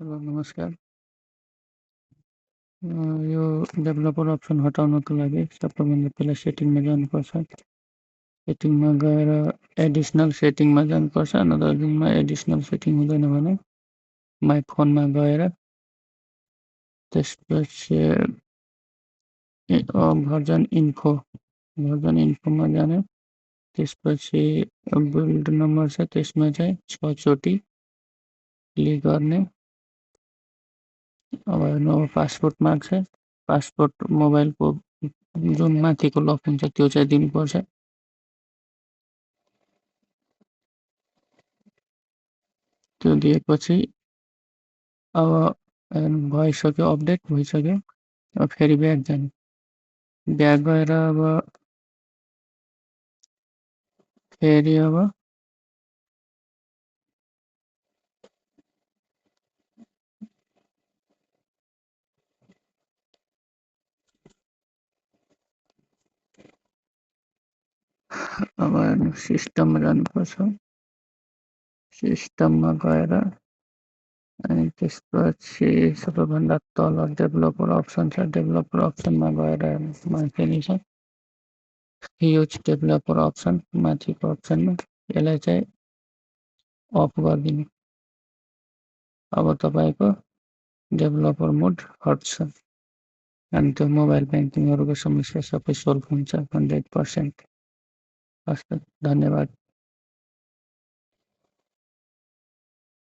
Hello नमस्कार। यो developer option हटाउनको लागि सबैभन्दा पहिला सेटिङमा जानुपर्छ। सेटिङमा गएर एडिसनल सेटिङमा जानुपर्छ। नत्र जुनमा एडिसनल सेटिङ हुँदैन भने माई फोनमा गएर त्यसपछि भर्जन इन्फोमा जाने। त्यसपछि बिल्ड नम्बर छ त्यसमा चाहिँ 6 चोटि क्लिक गर्ने। अब हेर्नु पासपोर्ट माग्छ। पासपोर्ट मोबाइलको जुन माथिको लक हुन्छ त्यो चाहिँ दिनुपर्छ। त्यो दिएपछि अब भइसक्यो, अपडेट भइसक्यो। अब फेरि ब्याक जाने। ब्याक गएर अब फेरि अब हेर्नु सिस्टममा जानुपर्छ। सिस्टममा गएर अनि त्यसपछि सबैभन्दा तल डेभलपर अप्सन छ। डेभलपर अप्सनमा गएर माथि छ युज डेभलपर अप्सन, माथिको अप्सनमा यसलाई चाहिँ अफ गरिदिनु। अब तपाईँको डेभलपर मोड हट्छ अनि त्यो मोबाइल ब्याङ्किङहरूको समस्या सबै सोल्भ हुन्छ 100%। हस् त, धन्यवाद।